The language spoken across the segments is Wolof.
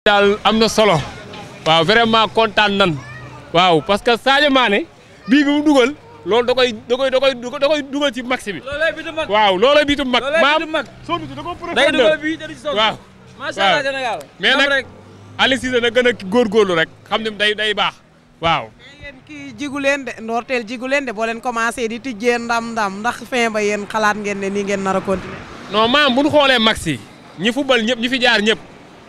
daal am na solo waaw vraiment kontaan nan waaw parce que Sadio Mané bii bi mu dugal loolu da koy dugal ci max bi. loolay bitu mag waaw loolay bitu mag. maam soo bitu da ko day dugal bii da ci soog. waaw macha Allah Sénégal. mais nag Aliou Cissé na gën a góorgóorlu rek xam ne day baax waaw. yéen kii jigu leen de ndoorteel jigu leen de boo leen commencé di tijjee ndam ndax fin ba yéen xalaat ngeen ne nii ngeen nar a continuer. non maam bu ñu xoolee max yi ñi football ñëpp ñi fi jaar ñëpp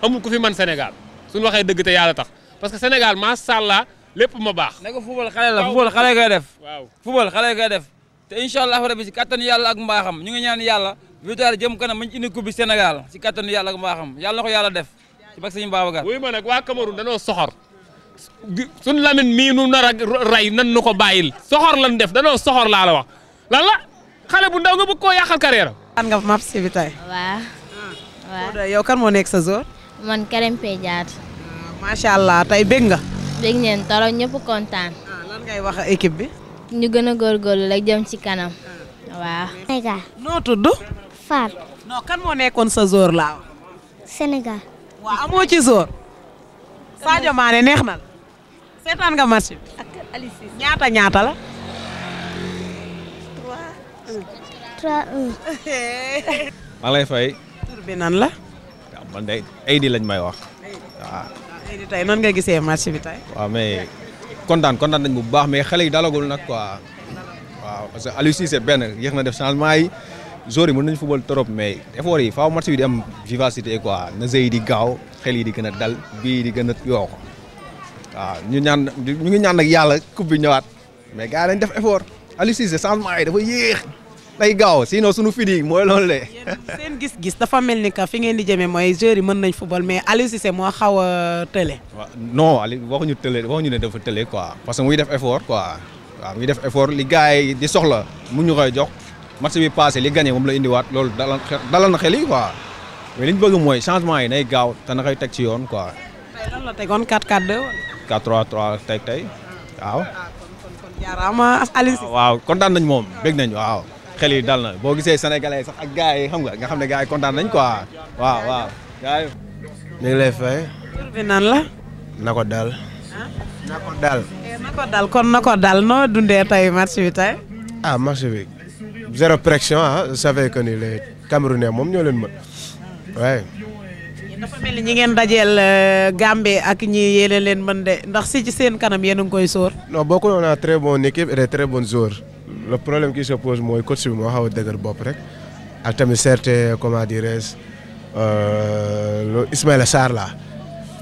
amul ku fi man Sénégal suñu waxee dëgg te yàlla tax parce que Sénégal macha allah lépp ma baax. ne ko football xale la football xale koy def. waaw football xale koy def. te incha allah rabi si kattanu yàlla ak mbaaxam ñu ngi ñaan yàlla victoire jëm kanam mañ indi coupe bi Sénégal si kattanu yàlla ak mbaaxam yàlla na ko yàlla def ci bak sëñ Babacar. wuy ma nag waa Cameroun danoo soxor suñu Lamine mii nu nar a rey nan nu ko bàyyil soxor lan def danoo soxor laa la wax lan la xale bu ndaw nga bëgg koo yàqal carrière. kan nga match bi tey. waaw. yow kan moo nekk sa zone. man Krépin Diatta. macha allah tey bég nga. dégg ngeen torop ñëpp kontaan. lan ngay wax équipe bi. ñu gën a góorgóorlu rek jëm ci kanam. waaw. Sénégal. noo tudd. Fall. non kan moo nekkoon sa zone laa wax. Sénégal. waaw amoo ci zone. Sadio Mané neex na la. seetaan nga match bi. ak Aliou Cissé. ñaata la. 3-1. maa ngi lay fay. tur bi nan la. waaw man de Aïdi lañ may wax. waaw. Aïdi tey nan nga gisee match bi tey. waaw mais kontaan nañ bu baax mais xale yi dalagul nag quoi. waaw parce que Aliou Cissé benn yéex na def changement yi joueurs yi mën nañu football trop mais effort yi faaw match bi di am vivacité quoi na jeu yi di gaaw xel yi di gën a dal bii di gën a yokk waaw ñu ngi ñaan nag yàlla coupe bi ñëwaat mais gars yi dañ def effort Aliou Cissé changement yi dafa yéex day gaaw sinon suñu fidi mooy loolu le seen gis-gis dafa mel ni que fi ngeen di jëmee mooy joueurs yi mën nañ football mais Aliou Cissé moo xaw a tële. waaw non Aliou waxuñu ne dafa tële quoi parce que muy def effort quoi waaw muy def effort li gars yi di soxla mu ñu koy jox match bi passé li gagné moom la indiwaat loolu dalal na xel yi quoi mais li ñu bëgg mooy changement yi nay gaaw te na koy teg ci yoon quoi. tey lan la tegoon 4-4-2 wala. 4-3-3 tey waaw. kon jaaraama Aliou Cissé. waaw kontaan nañ moom bég nañ waaw. xel yi dal na boo gisee sénégalais sax ak gars yi xam nga xam ne gars yi kontaan nañ quoi waaw. gars yi. ñu ngi lay fay. tur bi nan la. na ko dal. na ko dal. na ko dal noo dundee tey match bi tey. ah match bi zéro pression ah je savais que ni les Camerounais moom ñoo leen mën waaye. dafa mel ni ñi ngeen dajeel Gambie ak ñi yéene leen mën de ndax si ci seen kanam yéen a ngi koy sóor. non bokk on a très bonne équipe et des très bons joueurs le problème qui se pose mooy coach bi moo xaw a dëgër bopp rek ak tamit certes comment dirais-je Ismaïla Sarr la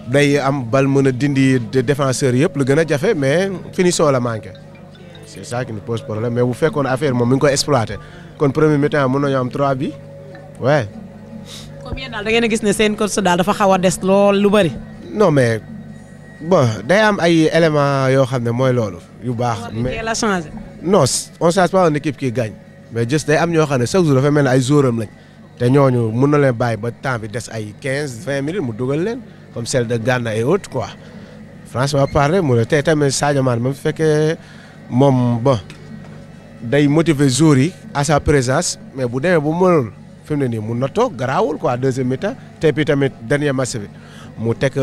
day am bal mën a dindi défenseurs yëpp lu gën a jafe mais finition la manqué c'est ça qui nous pose problème mais bu fekkoon affaire moom mi ngi koy exploité kon premier mi-temps mën nañu am 3 bi ouais. comme yéen daal da ngeen a gis ne seen coach daal dafa xaw a des lool lu bari. non mais bon day am ay éléments yoo xam ne mooy loolu yu baax. mais la changé. non on change pas une équipe qui gagne mais juste day am ñoo xam ne chaque jour dafa mel ne ay jouram lañ te ñooñu mun na leen bàyyi ba temps bi des ay 15-20 minutes mu dugal leen comme celle de Ghana et autres quoi franchement parler mu ne tey tamit Sadio Mané même fekkee moom bon day motiver joueurs yi à sa présence mais bu demee bu mënul fi mu ne nii mun na toog garaawul quoi deuxième mi-temps te puis tamit dernier match bi mu teg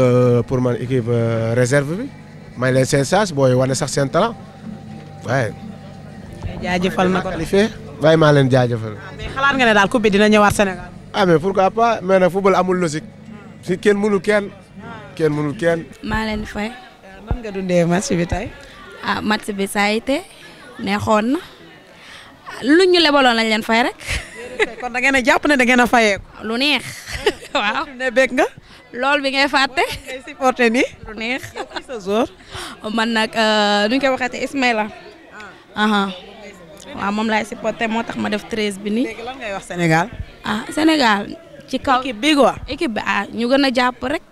pour man équipe réserve bi may leen seen chance booy wane sax seen talent waaye. jaajëfal na ko qualifié waaye maa leen jaajëfal. mais xalaat nga ne daal coupe bi dina ñëwaat Sénégal. ah mais pourquoi pas mais nag football amul logique si kenn mënul kenn maa leen di fay. nan nga dundee match bi tey. ah match bi saa yite neexoon na lu ñu lebaloon lañ leen fay rek. kon da ngeen a jàpp ne da ngeen a fayee ko. lu neex waaw. ne bëgg nga. lool bi ngay fàtte. ngay supporté nii. lu neex. sa jour. man nag nu ñu koy waxeete Ismaïla. waaw moom laay supporté moo tax ma def 13 bi nii. léegi lan ngay wax Sénégal. ah Sénégal ci kaw. équipe bi quoi. équipe bi ñu gën a jàpp rek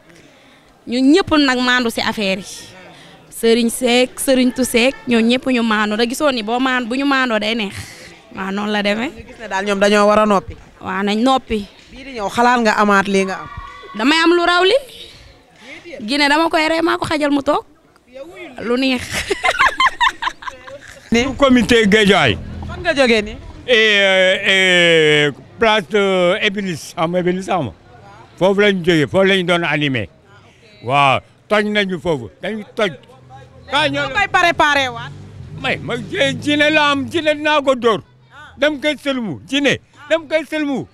ñu ñëpp nag maandu si affaire yi Serigne Seck Serigne Tousseck ñoo ñëpp ñu maandu da gisoon ni bu ñu maandoo day neex waaw noonu la demee. ñu gis ne daal ñoom dañoo war a noppi. waaw nañ noppi. bii di ñëw xalaat nga amaat lii nga am. damay am lu raw li Guinée dama koy rey maa ko xajal mu toog lu neex. comité Guédiawaye. fan nga jógee nii. place de Ébélis xam nga foofu lañ jógee foofu lañ doon animé waaw toj nañu foofu dañu toj. kaa ñoo koy préparé waat. ma jine la am jine naa ko dóor dem koy sëlmu jine dem koy sëlmu.